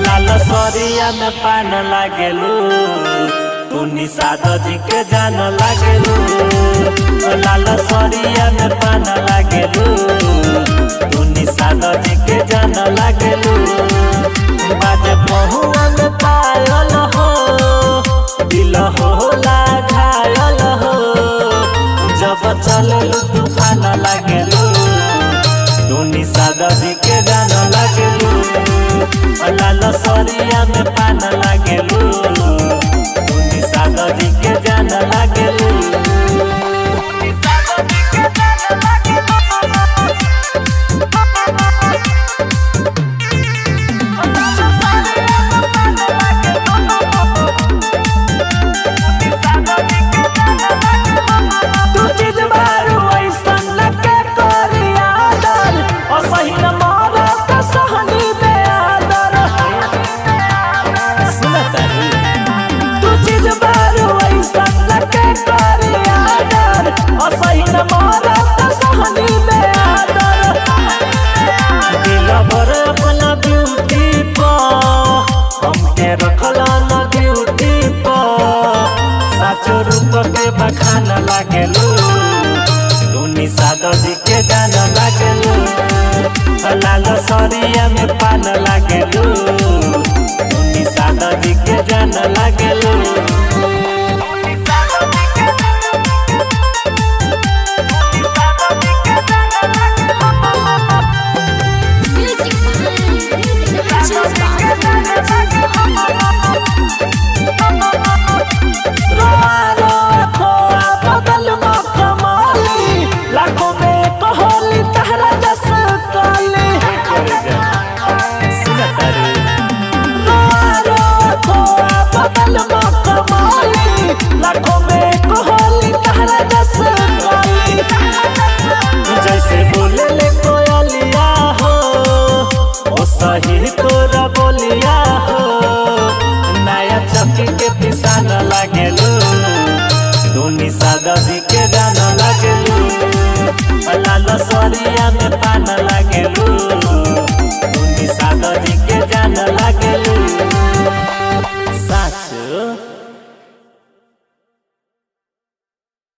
लाल सरिया में पान लागेलू, तू निषाद जी के जान लागेलू। लाल सरिया में पान लागेलू, तू निषाद जी के जान लागेलू। बाजे पहुआ में पायल हो, दिल होला घायल हो। जब चललू तूफान लागेलू, तू निषाद जी के जान लागेलू। लाल सरिया में पान लागेलू, तू निषाद जी के जान लागेलू। तू चीज बारू ऐसन लगे करी आदर, असही न मारत सहनी बेआदर। सुनतारू। तू चीज बारू ऐसन लगे करी आदर, असही न मारत सहनी बेआदर। दिल भर अपना ब्यूटी पर हमके रखल न ड्यूटी पर, साचो रूप के बखान लागेलू, तू निषाद जी के जान लागेलू। लाल सरिया में पान लागेलू, तू निषाद जी के जान लागेलू।